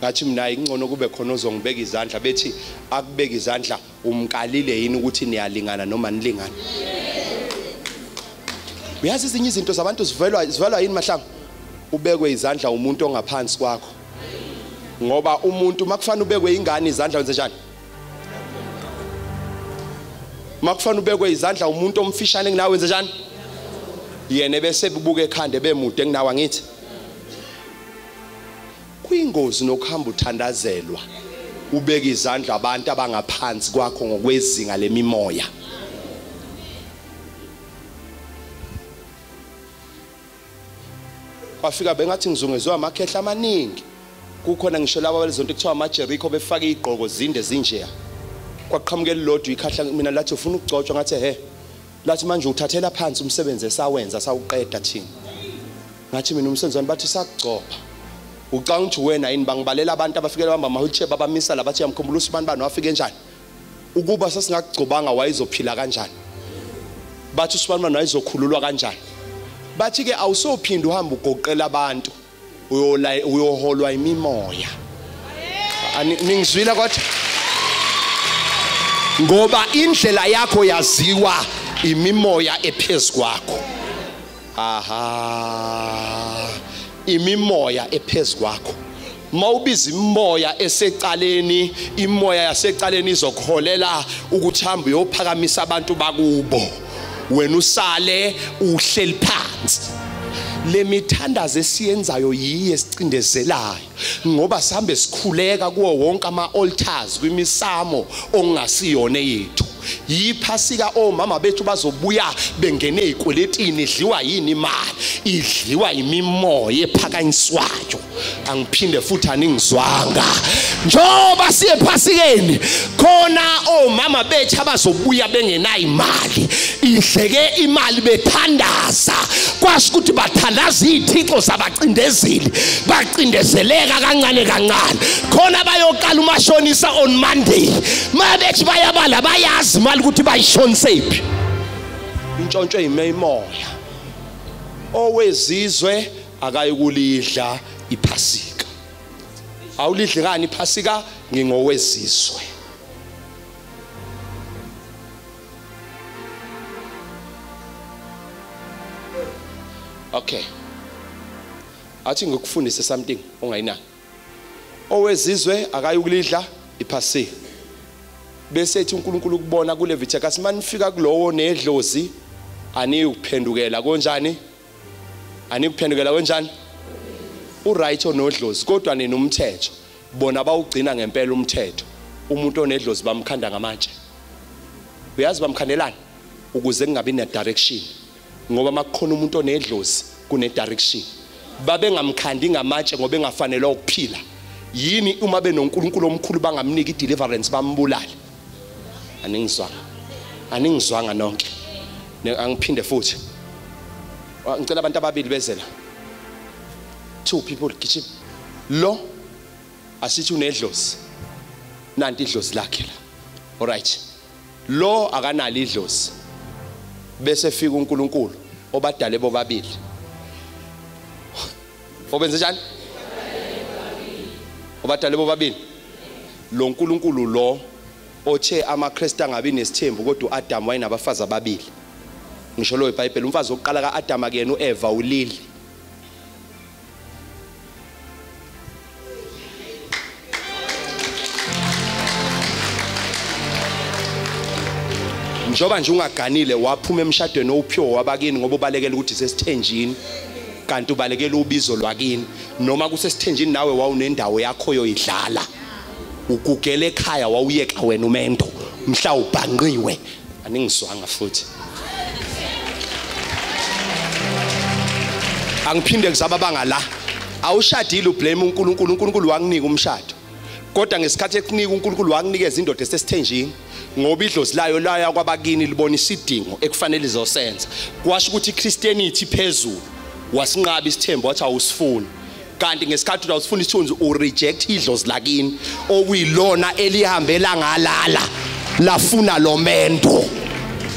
Ngathi mina ingcono kube khona ozongibeka izandla, bethi akubeka izandla umkalile yini ukuthi niyalingana noma nilingana. Uyazi ezinye izinto zabantu zivelwa yini mahlangu? Ubekwe izandla umuntu ongaphansi kwakho. Ngoba umuntu makufanele ubekwe ingane izandla wenze njani? Makufanele ubekwe izandla umuntu omfishane kunawe wenze njani? Yena bese bubuka ekhanda bemude kunawe angithi. Kuyingozi nokuhamba uthandazelwa ubeka izandla abantu abangaphansi kwakho ngokwezinga lemimoya. Kwafika bengathi ngizungezwe amakhehla amaningi. Kukhona ngisho laba balezonto kuthiwa amaJericho befaka igqoko zinde zinjeya. Kwaqhamukela lodwa ikhahla mina lathi ufuna ukugcotshwa, ngathi he. Lathi manje uthathela phansi umsebenzi esawenza sawuqeda thina. Ngathi mina umsebenzi wami bathi sakugcoba. Ucanga ukuthi wena yini bangibalela abantu abafikela bamba ama-wheelchair babamisa la bathi yamkhumbula usibani bani wafika enjani. Ukuba sasingakugcobanga wayezophila kanjani? Bathi usibani bani wayezokhululwa kanjani? Bathi ke awusophinda uhamba ugoqela abantu, uyoholwa imimoya. Ningizwile kodwa? Ngoba indlela yakho yaziwa imimoya ephezu kwakho. Aha, imimoya ephezu kwakho. Mawubiza imoya esecaleni, imoya yasecaleni izokuholela ukuthi hamba uyophakamisa abantu bakubo, wena usale uhleli phansi. Le mithandazo esiyenzayo yiye esicindezelayo. Ngoba sihambe sikhuleka kuwo wonke ama altars kwimisamo ongasiyona yethu. Yiphasika omama bethu bazobuya bengene ezikweletini, idliwa yini imali, idliwa imimoya ephakanyiswayo. Angiphinde futhi aningizwanga. Njoba siye phasikeni khona omama bethu abazobuya bengenayo imali, idleke imali bethandaza, kwasho ukuthi bathandaza izithixo zabacindezeli, bacindezeleka kancane kancane. Khona bayoqala umashonisa on Monday, mabethi bayabala bayazi imali ukuthi bayishonisephi. Intshontsho imimoya. Owezizwe akayikulidla iphasika. Awulidli kani iphasika? Ngingowezizwe. Okay, athi ngikufundise something ongayinaki. Owezizwe akayikulidla iphasika. Bese ethi uNkulunkulu ukubona kuLeviticus, manifika kulowo nedlozi aniyukuphendukela konjani? Anikuphendukela kanjani? Uright onodlozi kodwa nina umthetho. Bona bawugcina ngempela umthetho. Umuntu onedlozi bamkhanda ngamatshe. Uyazi bamkhandelani? Ukuze kungabi ne direction. Ngoba makukhona umuntu onedlozi kune direction. Babengamkhandi ngamatshe ngoba engafanele ukuphila. Yini uma benoNkulunkulu omkhulu bangamnika ideliverance bambulale? Aningizwanga. Aningizwanga nonke. Angiphinde futhi. Ngicela abantu ababili bezela. Two people gijima. Lo asithi unedlozi. Nanti idlozi lakhe la. Alright. Lo akanalo idlozi. Bese fika uNkulunkulu obadale bobabili. Obenze njani? Obadale bobabili. Lo uNkulunkulu lo othe amaKristu angabi nesithembu kodwa uAdam wayenabafazi ababili. Ngisho lo iBhayibheli umfazi wokuqala kaAdam akuyena uEva ulili. Njoba nje ungaganile waphuma emshadweni owuphiwe wabakini ngoba ubalekela ukuthi sesithenjini, kanti ubalekela ubizo lwakini. Noma kusesithenjini nawe wawunendawo yakho yoyidlala. Ugugele ekhaya wawuyeka wena umendo mhla ubhanqiwe. Aningizwanga futhi. Angiphinde kuzaba bangala. Awushadile ublame uNkulunkulu. uNkulunkulu wakunika umshado. Kodwa ngesikhathi ekunika uNkulunkulu wakunikeza indoda esesithenjini, ngoba idlozi layo laya kwabakini libona isidingo ekufanele izosenza. Kwasho ukuthi iChristianity phezulu wasinqaba isithembu wathi awusifuni. Kanti ngesikhathi awusifuni isithunzi ureject idlozi lakini okuyilona elihambela ngalala lafuna lo mendo.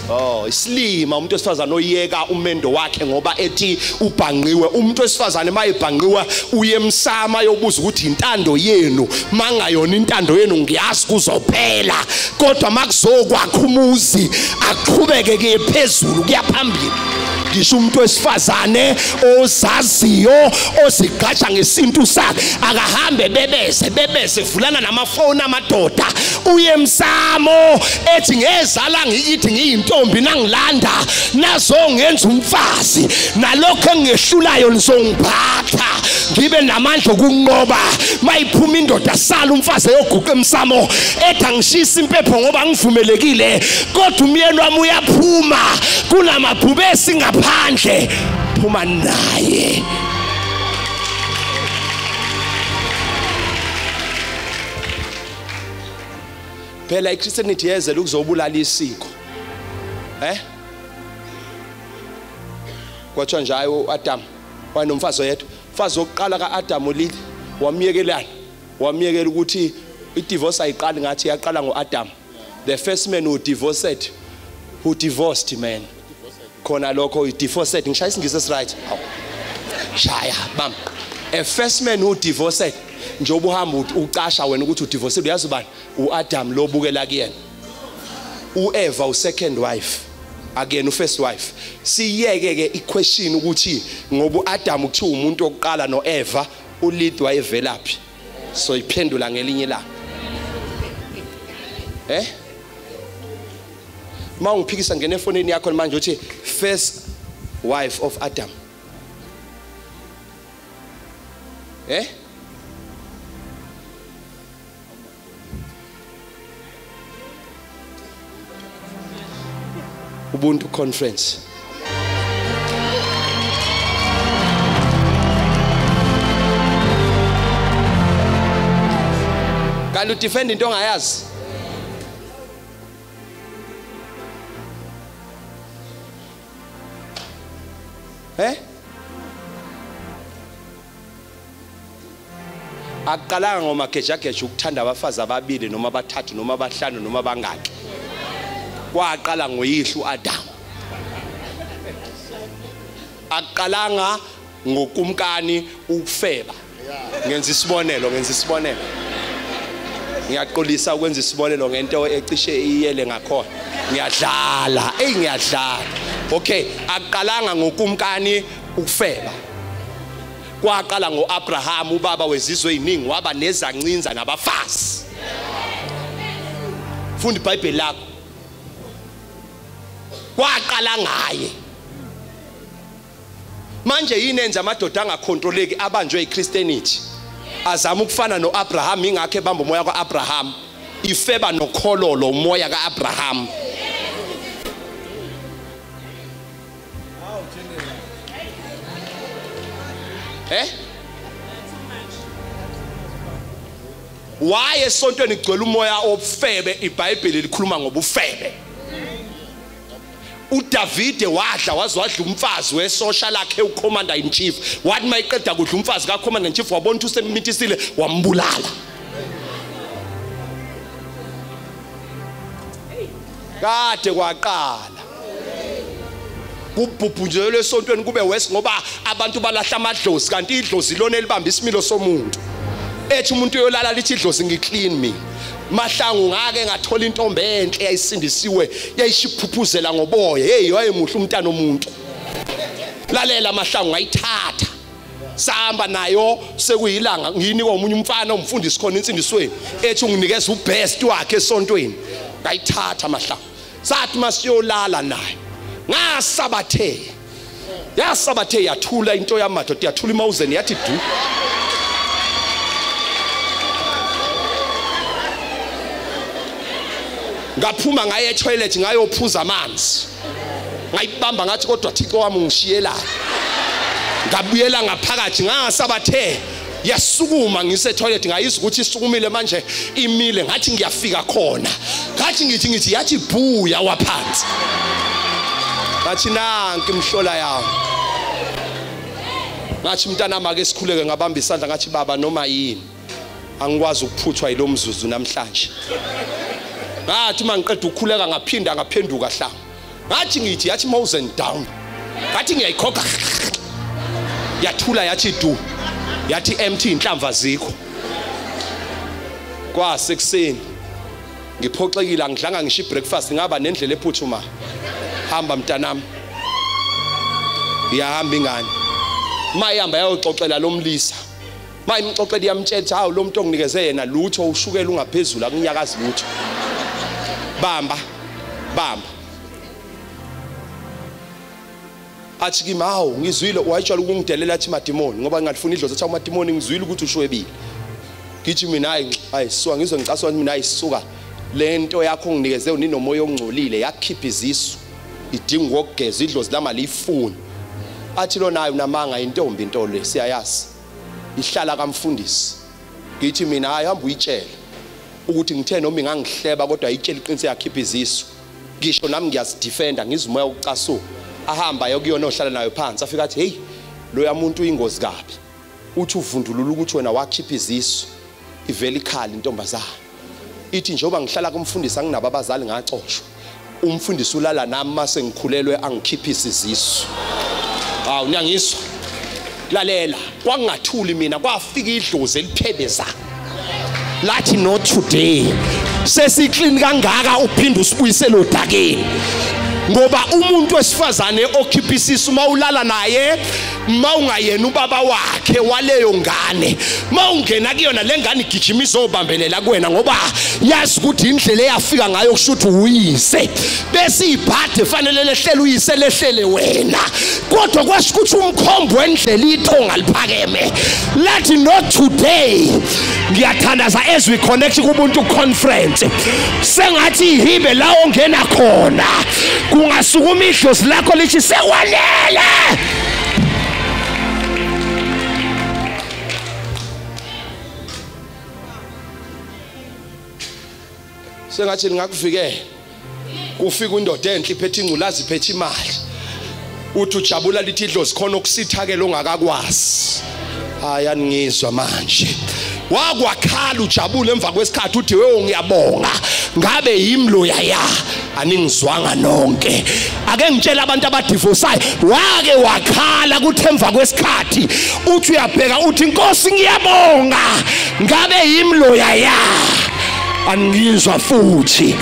Oh, isilima umuntu wesifazane oyeka umendo wakhe ngoba ethi ubhanqiwe. Umuntu wesifazane mayebhanqiwe uyemsama yobuza ukuthi intando yenu, mangayona intando yenu ngiyazi kuzophela, kodwa makuzokwakha umuzi aqhubeke ke phezulu kuyaphambili. Ngisho umuntu wesifazane ozaziyo ozigqaja ngesintu sakhe akahambe bebeze bebeze vulana namafoni amadoda uyemsamo ethi ngezala ngiyithi ngiyintombi nangilanda nazongenza umfazi nalokho engehlulayo nizongiphatha ngibe namandla okunqoba. Mayiphuma indoda sala umfazi eyoguqa emsamo ethi angishisa impepho ngoba ngivumelekile, kodwa umyeni wami uyaphuma kunamabhubesi ngaphandle, phuma naye. Phela iChristianity yezela ukuzobulala isiko. Kwathiwa nje hayi uAdam wayenomfazi oyedwa. Umfazi wokuqala kaAdam ulili wamyekelana, wamyekela ukuthi idivorce ayiqali ngathi yaqala ngoAdam. The first man who divorced, who divorced man. Khona lokho i-divorced, ngishaya isingisi right. Shaya bam. A first man who divorced, njengoba uhamba ucasha wena ukuthi udivorced uyazi bani? uAdam lo bukela kuyena. uEva usecond wife, again ufirst wife. Siyeke ke iquestion ukuthi ngoba uAdam kuthiwa umuntu wokuqala noEva, uLilith wayevelaphi? So iphendula ngelinye la. Mawungiphikisa ngene efonini yakho manje uthi first wife of Adam. Ubuntu Conference. Kanti udefend into ongayazi. Akuqalanga ngomagejageja ukuthanda abafazi ababili noma abathathu noma abahlanu noma abangaki. Kwaqala ngoyihlo uAdam. Akuqalanga ngokumkani ukufeba. Ngenza isibonelo, Ngiyaxolisa ukwenza isibonelo ngento ecishe iyele ngakhona. Ngiyadlala, ngiyadlala. Okay, akuqalanga ngokumkani ukufeba. Kwaqala ngoAbraham ubaba wezizwe eziningi waba nezancinza nabafazi. Funda iBhayibheli lakho. Kwaqala ngaye. Manje yini enza amadoda angakhontroleki abanjwe iChristianity? Azama ukufana noAbraham, ingakho ebamba umoya kaAbraham. Ifeba nokhololo umoya kaAbraham. Why esontweni kugcwele umoya obufebe? iBhayibheli likhuluma ngobufebe. uDavide wadla waze wadla umfazi wesosha lakhe ucommander in chief. Wathi mayiqeda kudla umfazi kaCommander in chief wabona ukuthi usemmithisile wambulala. Kade kwaqala kubhubhunjelwe esontweni kube west ngoba abantu balahla amadlozi, kanti idlozi lona elibamba isimilo somuntu. Ethi umuntu uyolala lithi idlozi ngiclean me. Mahlangu ngake ngathola intombi enhle yayisindisiwe, yayishiphuphuzela ngoboya. Hey, wayemuhle umntana omuntu. Lalela Mahlangu, ngayithatha sahamba nayo sekuyilanga ngiyinikwa umunye umfana umfundisi khona insindisweni, ethi unginikeza ubest wakhe esontweni. Ngayithatha Mahlangu, sathi masiyolala nayo. Ngasabathe, yasabathe yathula into yamadoda, yathula imawuzeni yathi du. Ngaphuma ngaye etoilet ngayophuza amanzi. Ngayibamba ngathi kodwa Thixo wami ungishiyela. Ngabuyela ngaphakathi ngasabathe yasukuma ngise toilet, ngayizwa ukuthi isukumile manje imile, ngathi ngiyafika khona. Ngathi ngithi yathi bhuya waphansi. Ngathi nanki imhlola yawo. Ngathi mntana make sikhuleke, ngabamba isandla ngathi baba noma yini angikwazi ukuphuthwa yilomzuzu namhlanje. Ngathi mangiqeda ukukhuleka ngaphinda ngaphenduka hla. Ngathi ngithi yathi Moses down. Ngathi ngiyayikhokha. Yathula yathi du. Yathi empty inhlamva zikho. Kwasekuseni ngiphoxekile angidlanga ngisho ibreakfast, ngaba nendlela ephuthumayo. Hamba mntanami. Iyahamba ingane. Mayihamba yayoxoxela lomlisa. Mayimxoxela iyamtshela, hawu lo muntu onginikeze yena lutho, ushukela ungaphezulu akunyakazi lutho. Bamba, bamba. Athi kimi hawu ngizwile wayitshela ukungidelela athi madimoni ngoba ngingalifuna idlozi, athi amadimoni ngizwile ukuthi ushwebile. Ngithi mina hayi suka, ngizwe ngicaswa mina hayi suka. Lento yakho nginikeze uninomoya ongcolile yakhipha izisu. Idinga ukugeza idlozi lama lifuni. Athi lo nayo namanga intombi into le siyayazi. Ihlala kamfundisi. Ngithi mina hayi hamba uyitshele ukuthi ngithe noma ingangihleba kodwa ayitshela iqiniso yakhipha izisu. Ngisho nami ngiyazidefenda ngizwe umoya ukucasuka. Ahamba ayokuyona ohlala nayo phansi afika athi hey loya muntu uyingozi kabi. Uthi uvundulula ukuthi wena wakhipha izisu. Ivela ikhala intombazana. Ithi njengoba ngihlala kumfundisi anginabo abazali ngaxoshwa. Umfundisi ulala nami mase ngikhulelwe angikhiphisa izisu. Hawu niyangizwa. Lalela, kwangathuli mina kwafika idlozi eliphebeza. Lathi not today. Sesiclean kangaka uphinde usibuyisele odakeni. Ngoba umuntu wesifazane okhipha isisu mawulala naye Mawungayena ubaba wakhe waleyo ngane, mawungena kuyona lengane igijima izobambelela kuwena ngoba yazi ukuthi indlela eyafika ngayo kusho ukuthi uyise. Bese ibhade fanele lehlele uyise lehlele wena. Kodwa kwasho ukuthi umkhombo wendlela ithonga liphakeme. Lathi not today. Ngiyathandaza as we connect kubuntu conference. Sengathi ihibe la ongena khona. Kungasukuma idlozi lakho lithi sekwanele. Sengathi ningakuvikela. Kufika indoda enhle iphethe ingculazi iphethe imali. Uthi ujabula lithi idlozi khona okusithakela ongakakwazi. Hayi aningizwa manje. Wakwakhala ujabule emva kwesikhathi uthi wewe ngiyabonga ngabe yimi lo yaya. Aningizwanga nonke. Ake ngitshela abantu abadivosayo, wake wakhala kuthi emva kwesikhathi uthi uyabheka uthi Nkosi ngiyabonga ngabe yimi lo yaya. Angizwa futhi.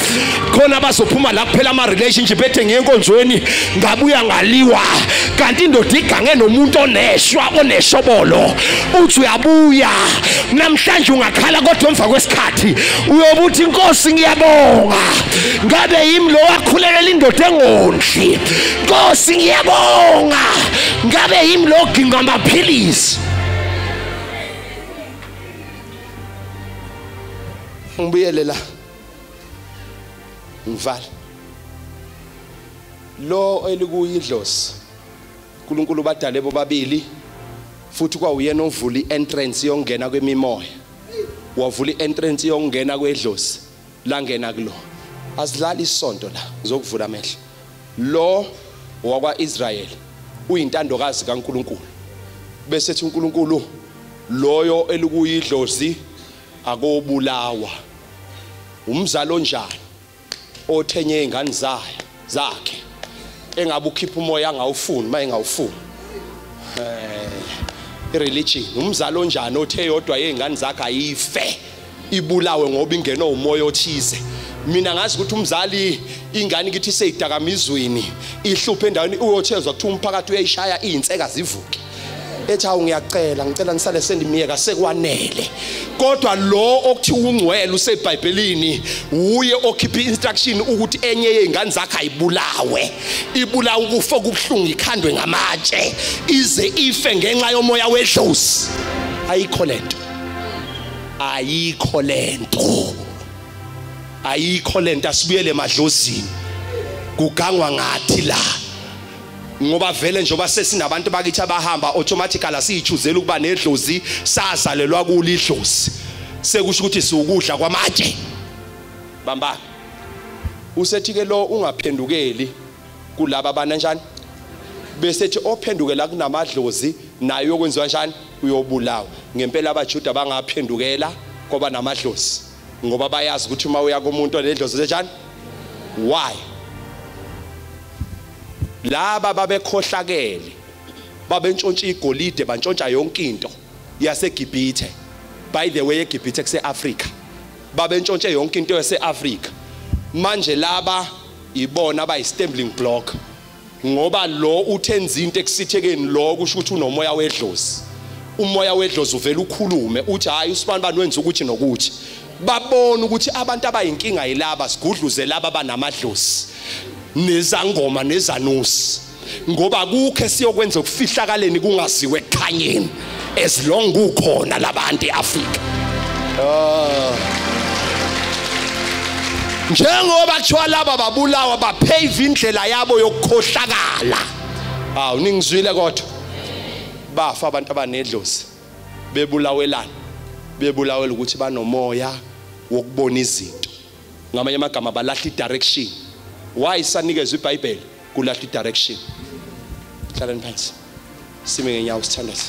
Khona bazophuma la kuphela ama relationship ethe ngiyenkonzweni ngabuya ngaliwa, kanti indoda igange nomuntu oneshwa oneshobolo. Uthi uyabuya namhlanje ungakhala kodwa emva kwesikhathi uyobuthi Nkosi ngiyabonga ngabe yimi lo wakhulelela indoda engondli. Nkosi ngiyabonga ngabe yimi lo ginga amaphilisi. Ngibuyele la ngivala lo elikuyidlozi. uNkulunkulu badale bobabili futhi kwawuyena ovula ientrance yongena kwemimoya, wavula ientrance yongena kwedlozi langena kulo. Asidlali isonto la, ngizokuvula amehlo. Lo wakwaIsrael uyintandokazi kaNkulunkulu, bese ethi uNkulunkulu loyo elikuyidlozi akobulawa. Umzali onjani othenye izingane zakhe engabe ukhipha umoya angawufuni mayengawufuni. Ireligion. Umzali onjani othe yodwa yezingane zakhe ayife ibulawe ngoba ingeno umoya othize. Mina ngazi ukuthi umzali ingane kithi seyidakamizweni ihluphe endaweni uyothezwa kuthi umphakathi uyayishaya izinseka zivuke. Ethi awu ngiyacela ngicela nisale sendimiyeka sekwanele. Kodwa lo okuthiwa ungcwele useBhayibhelini uye okhipha instruction ukuthi enye yezingane zakhe ayibulawe, ibulawe ukufa kubuhlungu ikhandwe ngamatshe ize ife ngenxa yomoya wedlozi. Ayikho lento, ayikho lento, ayikho lento. Asibuyele emadlozini, kugangwa ngathi la. Ngoba vele njengoba sesinabantu bakithi abahamba automatically asiyichuzela ukuba nedlozi, sazalelwa kulidlozi, sekusho ukuthi siukudla kwamatshe. Bamba usethi ke lo ungaphendukeli kulaba abananjani, bese ethi ophendukela kunamadlozi naye uyokwenziwa kanjani, uyobulawa. Ngempela abaJuda bangaphendukela ngoba namadlozi, ngoba bayazi ukuthi uma uya kumuntu onedlozi enjani. Why? Laba babekhohlakele babentshontsha igolide, bantshontsha yonke into yaseGibhithe. By the way, eGibhithe kuseAfrika, babentshontshe yonke into yaseAfrika. Manje laba ibona abayi stumbling block, ngoba lo uthenza into ekusithekeni, lo kusho ukuthi unomoya wedlozi. Umoya wedlozi uvela ukhulume uthi hayi usibani bani wenza ukuthi nokuthi. Babona ukuthi abantu abayinkinga yilaba, sigudluze laba banamadlozi nezangoma nezanusi, ngoba kukho siyokwenza ukufihlakaleni kungaziwe ekukhanyeni as long kukhona labantu eAfrika. Njengoba kuthiwa laba babulawa bapave indlela yabo yokukhohlakala. Awu ningizwile kodwa bafa abantu abanedlozi bebulawelana, bebulawela ukuthi banomoya wokubona izinto. Ngamanye amagama balahla direction. Why sanikezwe iBhayibheli kulahla direction? Hlalani phansi, sime ngenyawo sithandaze.